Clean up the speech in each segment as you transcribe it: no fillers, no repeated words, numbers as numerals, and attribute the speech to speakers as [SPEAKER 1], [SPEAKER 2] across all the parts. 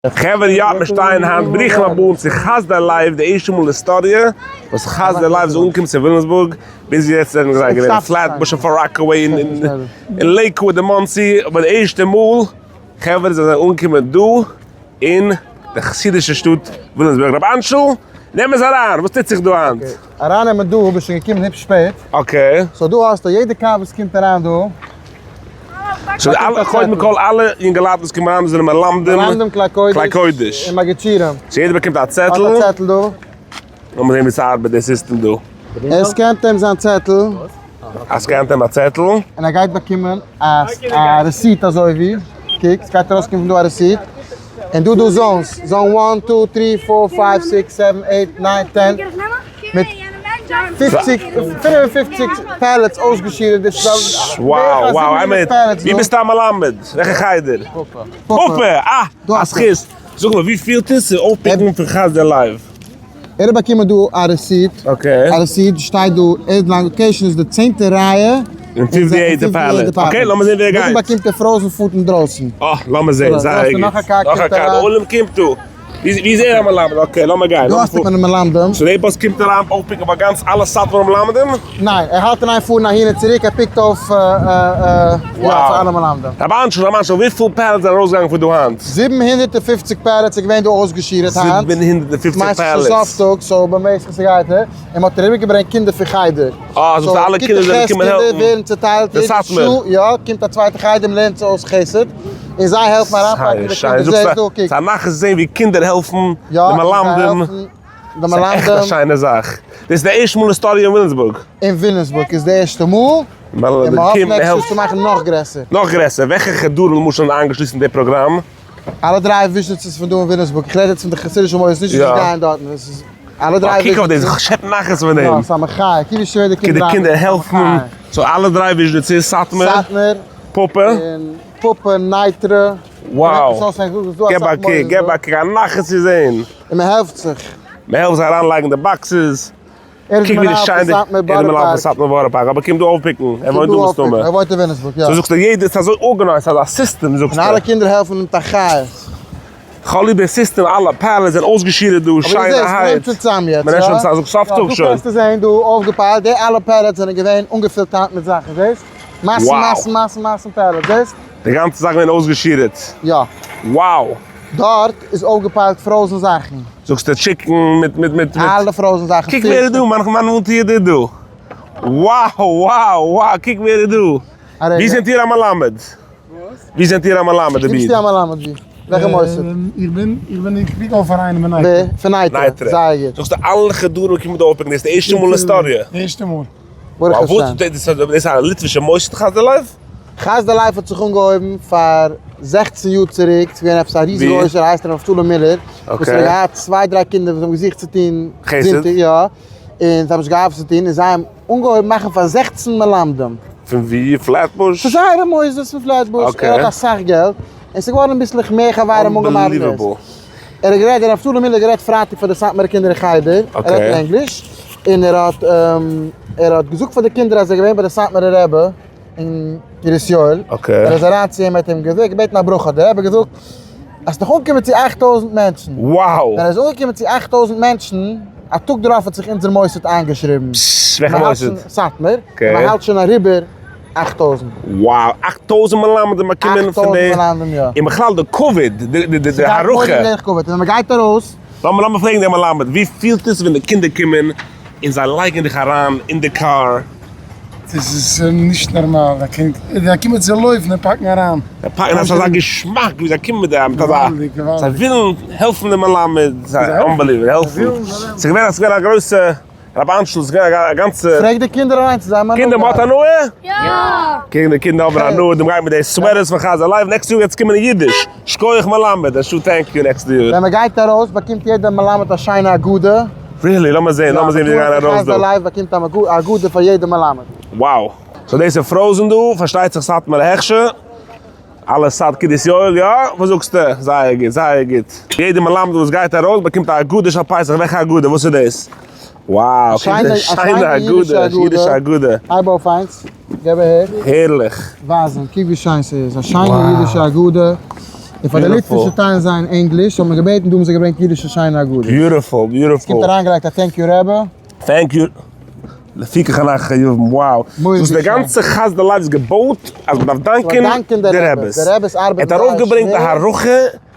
[SPEAKER 1] חברה יא מיר שטייען היינט ברוכים הבאים צו חסדי לייוו די ערשטע מאל אין היסטאריע וואס חסדי לייוו איז אנגעקומען צו וויליאמסבורג ביז יעצט זענען זיי געווען אין פלעטבוש און פאר ראקעוועי און אין לעיקוואד און מאנסי אבער די ערשטע מאל חברה זענען זיי אנגעקומען דא אין די חסידישע שטאט וויליאמסבורג רבי אנשל נעם אונז אריין וואס טוט זיך דא היינט?
[SPEAKER 2] ארייננעמען דא ביסט שוין געקומען היפש שפעט.
[SPEAKER 1] okay.
[SPEAKER 2] so דא האסטו יעדע קאר וואס קומט אריין דא.
[SPEAKER 1] so אלע קודם כל אלע יונגעלייט וואס קומען אריין זענען מלמדים.
[SPEAKER 2] מלמדים כלי קודש.
[SPEAKER 1] כלי קודש.
[SPEAKER 2] און מגיד שיעורים.
[SPEAKER 1] so יעדער באקומט א צעטל.
[SPEAKER 2] האט א צעטל דא.
[SPEAKER 1] לאמיר זען ווי ס'ארבעט די סיסטעם דא.
[SPEAKER 2] ער scan ט אים זיין צעטל.
[SPEAKER 1] ער scan ט אים א צעטל.
[SPEAKER 2] און ער גייט באקומען א receipt אזוי ווי. קוק, ס'גייט ארויסקומען פון דא א receipt. און דא דא zones, zone one, two, three, four, five, six, seven, eight, nine, ten, מיט פופציג, 55 pallets אויסגעשירעט, דאס איז
[SPEAKER 1] wow, wow, איין מינוט, ווי ביסטו א מלמד? וועלכע חדר?
[SPEAKER 2] פאפא.
[SPEAKER 1] פאפא! אה! א זכות! זאג מיר, ווי פילט עס צו אויפ pick ן פון חסדי לייוו?
[SPEAKER 2] ער האט באקומען דא א receipt,
[SPEAKER 1] okay.
[SPEAKER 2] א receipt שטייט דא, ער זיין location איז די צענטע רייע,
[SPEAKER 1] אין fifty eight pallet, okay לאמיר זען ווי ער גייט.
[SPEAKER 2] נאכדעם באקומט ער frozen food אינדרויסן.
[SPEAKER 1] אה, לאמיר זען, זייער גוט.
[SPEAKER 2] נאך א קאר
[SPEAKER 1] נאך א קאר, די עולם קומט דא. ווי איז ער א מלמד? okay לאמיר גיין.
[SPEAKER 2] דא האסטו פון די מלמדים.
[SPEAKER 1] so די באס קומט אריין אויפ pick ן ביי גאנץ אלע סאטמארע מלמדים?
[SPEAKER 2] ניין, ער האלט אין איין פארן אהין און צוריק, ער pick ט אויף יא פאר אלע מלמדים.
[SPEAKER 1] רבי אנשל, רבי אנשל, וויפיל pallets זענען ארויסגעגאנגען פון דא היינט?
[SPEAKER 2] 750 pallets איז געווען דא אויסגעשירעט היינט.
[SPEAKER 1] 750 pallets.
[SPEAKER 2] סוף טאג, so במשך ס'גייט ער, און מ'האט אריבערגעברענגט קינדער פון חדר.
[SPEAKER 1] אה, זאגסטו אלע קינדער זענען געקומען העלפן.
[SPEAKER 2] קינדער ווערן צוטיילט
[SPEAKER 1] די סאטמאר.
[SPEAKER 2] יא, קומט א צווייטע חדר מ'לערנט זיי אויס חסד, און זיי העלפן אריינפאקן די קינדער.
[SPEAKER 1] זייער שיין, זאגסטו, ס'איז א נחת צו זען ווי קינדער העלפן די מלמדים.
[SPEAKER 2] די מלמדים.
[SPEAKER 1] ס'איז עכט א שיינע זאך. דאס איז די ערשטע מאל אין היסטאריע אין וויליאמסבורג.
[SPEAKER 2] אין וויליאמסבורג איז די ערשטע מאל, און מ'האפט next יאר צו מאכן נאך גרעסער.
[SPEAKER 1] נאך גרעסער. וועלכע חדרים למשל זענען איינגעשליסן אין די פראגראם?
[SPEAKER 2] אלע דריי וויזשניצעס פון דא אין וויליאמסבורג, איך רעד יעצט פון די חסידישע מוסדות, נישט וואס גייען דארטן, עס איז אלע דריי
[SPEAKER 1] וויזשניצעס. קוק אויף דאס, איך שעפ נחת פון דעם.
[SPEAKER 2] יא, ס'איז א מחיה, קוק ווי שווער די
[SPEAKER 1] קינדער די קינדער העלפן, so אלע דריי וויזשניצעס, סאטמאר,
[SPEAKER 2] סאטמאר,
[SPEAKER 1] פאפא,
[SPEAKER 2] און פאפא, נייטרא,
[SPEAKER 1] wow, געב א קוק, געב א קוק, א נחת צו זען.
[SPEAKER 2] און מען העלפט זיך.
[SPEAKER 1] מען העלפט זיי אריינלייגן די boxes.
[SPEAKER 2] ער איז
[SPEAKER 1] קוק ווי
[SPEAKER 2] מנהל
[SPEAKER 1] די
[SPEAKER 2] פון
[SPEAKER 1] שיין די,
[SPEAKER 2] סאטמאר
[SPEAKER 1] ער איז
[SPEAKER 2] בארא
[SPEAKER 1] מנהל פון
[SPEAKER 2] פארק.
[SPEAKER 1] סאטמאר בארא פארק, אבער קומט דא אויפ pick ן, ער וואוינט דא מסתמא.
[SPEAKER 2] ער וואוינט אין וויליאמסבורג, יא.
[SPEAKER 1] so זאגסטו יעדער, ס'איז אזוי organized, ס'איז אזא סיסטעם זאגסטו.
[SPEAKER 2] און אלע קינדער העלפן מיט א חיות.
[SPEAKER 1] כ'האב ליב די סיסטעם, אלע pallets זענען אויסגעשירעט דא, שיינערהייט.
[SPEAKER 2] אבער דו זעסט, מ'נעמט שוין צוזאם יעצט, יא?
[SPEAKER 1] מ'נעמט שוין צוזאם, זאג סוף טאג שוין.
[SPEAKER 2] דא קענסטו זען דא אויפגע pile ט, די אלע pallets זענען געווען אנגעפילט היינט מיט זאכן, זעסט? מאסן מאסן מאסן מאסן pallets, זעסט?
[SPEAKER 1] די גאנצע זאך געווען אויסגעשירעט.
[SPEAKER 2] יא.
[SPEAKER 1] Wow.
[SPEAKER 2] דארט איז אויפגע pile ט frozen זאכן.
[SPEAKER 1] זאגסטו chicken מיט מיט מיט מיט.
[SPEAKER 2] אלע frozen זאכן.
[SPEAKER 1] קוק ווער איז דא, מיין מיין נאנטע איד איז דא. Wow wow wow קוק ווער איז דא. ווי זענט איר א מלמד? ווי זענט איר א מלמד
[SPEAKER 2] ווי ביסטו א מלמד ווי? וועלכע מוסד?
[SPEAKER 3] איך בין איך בין איך pick אויף פאר איינעם אין נייטרא.
[SPEAKER 2] ווער? פון נייטרא. זייער גוט.
[SPEAKER 1] זאגסטו אלע חדרים קומען דא אויפ pick ן דאס איז די ערשטע מאל אין היסטאריע?
[SPEAKER 3] די ערשטע מאל.
[SPEAKER 2] ברוך השם.
[SPEAKER 1] דאס איז א ליטווישע מוסד חסדי לייוו?
[SPEAKER 2] חסדי לייוו האט זיך אנגעהויבן פאר 16 יאר צוריק, ס'איז געווען עפעס א ריזיגע עושר, ער הייסט ר' נפתלי מילער, וואס האט געהאט צוויי דריי קינדער וואס האבן געזוכט צו טון זונטאג, יא, און זיי האבן נישט געהאט וואס צו טון, און זיי האבן אנגעהויבן מאכן פאר 16 מלמדים.
[SPEAKER 1] פון ווי? פלעטבוש?
[SPEAKER 2] פון זייערע מוסדות פון פלעטבוש, ער האט אסאך געלט, און ס'איז געווארן אביסלעך מער חברים אנגעמאכט דאס. ער האט גערעדט, ר' נפתלי מילער האט גערעדט פרייטאג פאר די סאטמארע קינדער אין חדר, ער רעדט אין ענגליש, און ער האט ער האט געזאגט פאר די קינדער אז ער איז געווען ביי די סאטמארע רבי אין קרית יואל, ער איז אריין צו אים ער האט אים געבעטן א ברכה, האט דער רבי געזאגט אז ס'איז דאך אנגעקומען צו 8000 מענטשן, ווען ער איז אנגעקומען צו 8000 מענטשן, א טאג דערויף האט זיך אונזער מוסד איינגעשריבן,
[SPEAKER 1] וועלכע מוסד?
[SPEAKER 2] סאטמאר, און מ'האלט שוין אריבער 8000.
[SPEAKER 1] Wow, 8000 מלמדים באקומען פון די,
[SPEAKER 2] 8000 מלמדים יא.
[SPEAKER 1] און בכלל די כבוד, די הערכה.
[SPEAKER 2] ס'גייט כבוד, און ווען מ'גייט ארויס.
[SPEAKER 1] לאמיר לאמיר פרעגן דעם מלמד, ווי פילט עס ווען די קינדער קומען און זיי לייגן דיך אריין אין די קאר?
[SPEAKER 3] דאס איז נישט נארמאל, זיי קומען צו לויפן און פאקן אריין.
[SPEAKER 1] זיי פאקן אריין, ס'איז אזא געשמאק ווי זיי קומען מיט די, מיט אזא, זיי ווילן העלפן דעם מלמד, ס'איז unbelievable, העלפן. ס'איז געווען, ס'איז געווען א גרויסע. רבי אנשל איז געווען א גאנצע.
[SPEAKER 2] פרעג די קינדער אליינס צו זיי האבן הנאה.
[SPEAKER 1] קינדער מ'האט הנאה?
[SPEAKER 4] יא!
[SPEAKER 1] קינדער די קינדער האבן הנאה, דעם גייט מיט די sweaters פון חסדי לייוו, next יאר גייט עס קומען אין אידיש, שכוח מלמד, א שו thank you next יאר.
[SPEAKER 2] ווען מ'גייט ארויס באקומט יעדער מלמד א שיינע הגדה.
[SPEAKER 1] Really? לאמיר זעהן, לאמיר זעהן ווי זיי גייען ארויס דא.
[SPEAKER 2] חסדי לייוו באקומט א הגדה פאר יעדע מלמד.
[SPEAKER 1] Wow. So דאס איז frozen דא, פארשטייט זיך סאטמארע הכשר. אלע סארט קרית יואל, יא? וואס זאגסטו? זייער גוט, זייער גוט. יעדער מלמד וואס גייט ארויס באקומט א הגדה של פסח, וועלכע הגדה? וואס איז דאס? Wow, קוק די שיינע הגדה, אידישע הגדה.
[SPEAKER 2] הייב אויף איינס, געב אהער.
[SPEAKER 1] הערליך.
[SPEAKER 2] ווייזן, קוק ווי שיין ס'איז, א שיינע אידישע הגדה. און פאר די ליטווישע טיילן זיי אין ענגליש, האט מען געבעטן, דא האבן זיי געברענגט אידישע שיינע הגדות.
[SPEAKER 1] Beautiful, beautiful.
[SPEAKER 2] עס קומט אריינגעלייגט א thank you רבי.
[SPEAKER 1] Thank you. לפיכך אנחנו חייבים, wow. דאס איז די גאנצע חסדי לייב איז געבויט אז מען דארף דאנקען די רעבעס.
[SPEAKER 2] די רעבעס ארבעטן
[SPEAKER 1] ער האט ארויפגעברענגט די הערכה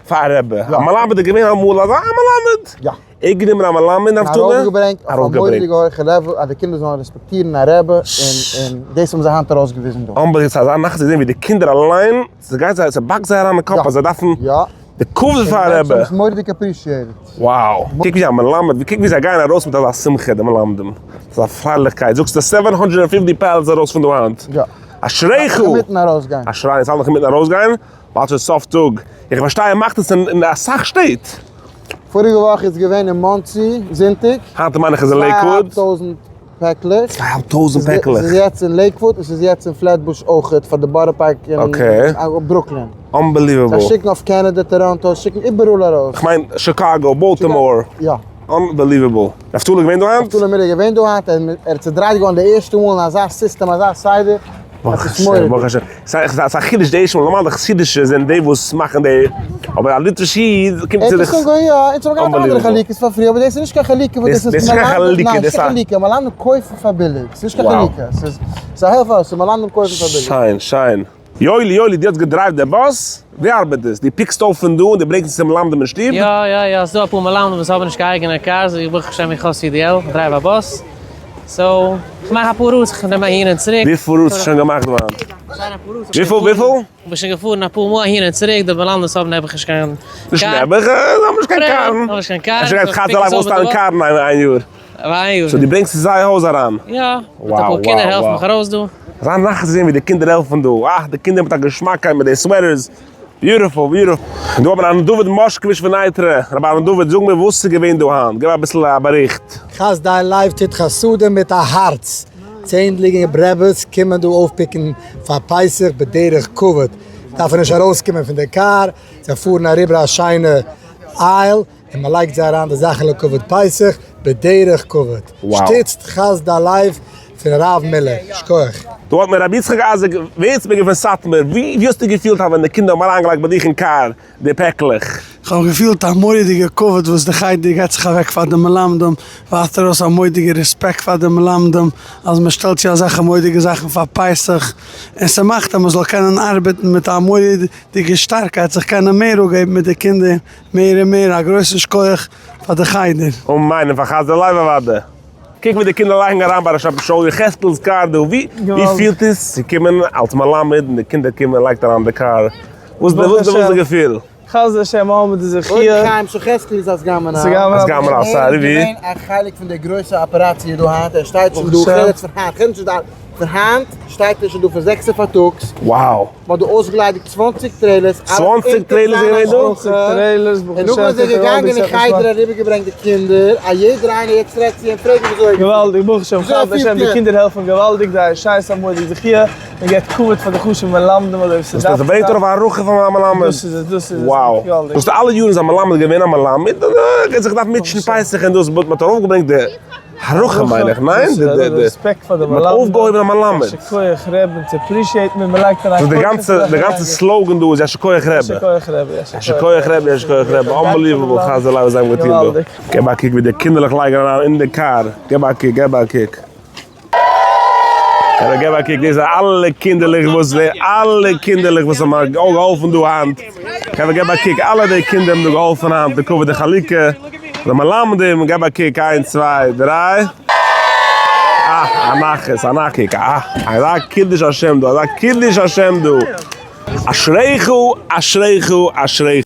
[SPEAKER 1] פאר א רבי. א מלמד איז געווען אמאל אזא מלמד.
[SPEAKER 2] יא.
[SPEAKER 1] ער האט גענומען א מלמד און
[SPEAKER 2] ארויפגעברענגט אויף א מורא'דיגע הויכע level אז די קינדער זאלן רעספעקטירן א רבי און דאס האבן זיי היינט ארויסגעוויזן דא.
[SPEAKER 1] Unbelievable, ס'איז אזא נחת צו זען ווי די קינדער אליין, ס'גייט זיי, ס'באקט זיי אריין אין קאפ אז זיי דארפן די כבוד פאר א רבי.
[SPEAKER 2] און מענטשן האבן עס מורא'דיג appreciated.
[SPEAKER 1] Wow! קוק ווי א מלמד, קוק ווי זיי גייען ארויס מיט אזא שמחה די מלמדים, אזא פרייליכקייט, זאגסטו 750 pallets ארויס פון דא היינט?
[SPEAKER 2] יא.
[SPEAKER 1] אשריך!
[SPEAKER 2] אינמיטן ארויסגיין.
[SPEAKER 1] אשריך, אונז האלט נאך אינמיטן ארויסגיין, באלד שוין סוף טאג. איך פארשטיי ער מאכט עס אין אסאך שטעט.
[SPEAKER 2] פאריגע וואך איז געווען אין מאנסי זונטאג.
[SPEAKER 1] היינט מיין איך איז אין לעיקוואוד.
[SPEAKER 2] צוויי אהאלב טויזענט פעקלעך.
[SPEAKER 1] צוויי אהאלב טויזענט פעקלעך.
[SPEAKER 2] ס'איז יעצט אין לעיקוואוד און ס'איז יעצט אין פלעטבוש אויכעט פאר די בארא פארק און ברוקלין.
[SPEAKER 1] Unbelievable.
[SPEAKER 2] זיי שיקן אויף קענעדע, טאראנטא, שיקן איבעראל ארויס.
[SPEAKER 1] כ'מיין שיקאגא, באלטימאר.
[SPEAKER 2] יא.
[SPEAKER 1] Unbelievable. נפתלי איז געווען דא היינט?
[SPEAKER 2] נפתלי מילער איז געווען דא היינט, ער איז צודרייט געווארן די ערשטע מאל אין אזא סיסטעם אזא סדר.
[SPEAKER 1] ברוך השם, ברוך השם. ס'איז א חידוש די ערשטע מאל, נארמאל די חסידישע זענען די וואס מאכן די, אבער א ליטווישע איד קומט צו די.
[SPEAKER 2] יא, אונז האבן געהאט אנדערע חלוקות פאר פריער, אבער דאס איז נישט קיין חלוקה וואס דאס איז.
[SPEAKER 1] דאס איז נישט קיין חלוקה,
[SPEAKER 2] ניין, ס'איז נישט קיין חלוקה, מלמדים קויפן פאר ביליג, ס'איז נישט קיין חלוקה, ס'איז א העלפט אויס, מלמדים קויפן פאר ביליג.
[SPEAKER 1] שיין, שיין. יואלי, יואלי, דו האסט געדרייווט די באס? ווי ארבעט עס? דו פיקסט אויף פון דא און דו ברענגסט עס צום מלמדים אין שטוב?
[SPEAKER 4] יא יא יא, ס'דא אפאר מלמדים וואס האבן נישט קיין אייגענע קארס, איך ברוך השם איך האב CDL, איך דרייוו א באס, so איך מאך אפאר routes, איך נעם אהין און צוריק.
[SPEAKER 1] וויפיל routes האסטו שוין געמאכט דא היינט? וויפיל וויפיל?
[SPEAKER 4] איך בין שוין געפארן אפאר מאל אהין און צוריק, די מלמדים האבן נעבעך נישט קיין
[SPEAKER 1] נישט נעבעך, זיי האבן נישט קיין קארן.
[SPEAKER 4] האבן נישט קיין קאר.
[SPEAKER 1] אפשר גייט חז ל אויסטיילן קארן איין יאר. So דו ברענגסט עס זייער הויז אריין?
[SPEAKER 4] יא, מיט אפאר קינדער העלפן מיך ארויס דא.
[SPEAKER 1] אזא נחת צו זען ווי די קינדער העלפן דא, אה די קינדער מיט א געשמאקקייט מיט די sweaters, beautiful beautiful. און דא האט מען אהרן דוד מאשקאוויטש פון נייטרא, רבי אהרן דוד זאג מיר וואס איז געווען דא היינט, געב אביסל א באריכט.
[SPEAKER 5] חסדי לייוו טוט חסדים מיט א הארץ, צענדליגע רעבעס קומען דא אויפפיקן פאר פסח בדרך כבוד, דארפן נישט ארויסקומען פון די קאר, זיי פארן אריבער א שיינע aisle, און מען לייגט זיי אריין די זאכן לכבוד פסח בדרך כבוד, שטיצט חסדי לייוו פון הרב מילער, שכוח.
[SPEAKER 1] דא האט מען רבי יצחק אייזיק ווערצבערגער פון סאטמאר, ווי האסטו געפילט היינט ווען די קינדער האבן אריינגעלייגט ביי דיך אין קאר די פעקלעך?
[SPEAKER 3] כ'האב געפילט א מורא'דיגע כבוד וואס די חדר געבט זיך אוועק פאר די מלמדים, ווייזט ארויס א מורא'דיגע רעספעקט פאר די מלמדים אז מען שטעלט צו אזעלכע מורא'דיגע זאכן פאר פסח, און ס'מאכט אז מען זאל קענען ארבעטן מיט א מורא'דיגע שטארקייט, זיך קענען מער אפגעבן מיט די קינדער. מער און מער, א גרויסן שכוח פאר די חדר.
[SPEAKER 1] אמן, און פאר חסדי לייוו אוודאי. קוק ווי די קינדער לייגן אריין ביי ר' שאול יחזקאל'ס קאר דא, ווי ווי פילט עס צו קומען אלס מלמד און די קינדער קומען און לייגט אריין די קאר, וואס איז די געפיל?
[SPEAKER 6] חסדי השם עומד איז זכיה.
[SPEAKER 2] ר' חיים שחזקאל איז א סגן מנהל.
[SPEAKER 1] א סגן מנהל, sorry ווי?
[SPEAKER 2] ער איז געווען א חלק פון די גרויסע אפעראציע דא היינט, ער שטייט שוין דא, כ'רעד יעצט פון היינט, כ'רעד נישט פון היינט שטייט ער שוין דא פון זעקסע פארטאגס.
[SPEAKER 1] Wow.
[SPEAKER 2] מ'האט דא אויסגעליידיגט צוואנציג trailers, אלעס
[SPEAKER 1] צוואנציג trailers איז געווען דא?
[SPEAKER 6] צוואנציג trailers, ברוך
[SPEAKER 2] און נאכדעם
[SPEAKER 6] השם
[SPEAKER 2] איז ער געגאנגען אין חדר אריבערגעברענגט די קינדער, א יעדער איינער יעצט רעדט צו אים פרעג אים וויאזוי ער
[SPEAKER 6] געוואלדיג, ברוך השם, חסדי השם, די קינדער העלפן געוואלדיג, זייער שיין, ס'איז א מורא'דיגע זכיה, מען געבט כבוד פאר די חשוב'ע מלמדים אזוי ווי ס'דארף
[SPEAKER 1] דאס ברענגט ארויף א הערכה פאר א מלמד.
[SPEAKER 6] דאס איז עס, דאס איז עס,
[SPEAKER 1] Wow.
[SPEAKER 6] געוואלדיג.
[SPEAKER 1] דאס אלע יארן איז א מלמד געווען א מלמד, און ער האט זיך געדארפט מוטשען פסח און דאס, but מ'האט ארויפגעברענגט די. הערכה מיין איך, ניין? די די די
[SPEAKER 6] רעספעקט פאר די
[SPEAKER 1] מ'האט
[SPEAKER 6] מלמדים.
[SPEAKER 1] אויפגעהויבן א מלמד.
[SPEAKER 6] יישר כח רבי, אונז appreciate מיר, מ'לייגט אריין
[SPEAKER 1] די גאנצע די גאנצע slogan דא איז יישר כח רבי.
[SPEAKER 6] יישר כח רבי,
[SPEAKER 1] יישר כח רבי, יישר כח רבי, unbelievable חסדי לייוו וואס זיי האבן געטון דא. געב א קוק ווי די קינדערלעך לייגן אריין אין די קאר, געב א קוק, געב א קוק. אבער געב א קוק, דאס זענען אלע קינדערלעך וואס די אלע קינדערלעך וואס האבן געהאלפן דא היינט, חברה געב א קוק, אלע די קינדער האבן דא געהאלפן היינט לכבוד די חלוקה, די מלמדים, געב א קוק, איינס צוויי דריי, אה, א נחת, א נחת, אה, אזא קידוש השם דא, אזא קידוש השם דא, אשריך, אשריך, אשריך.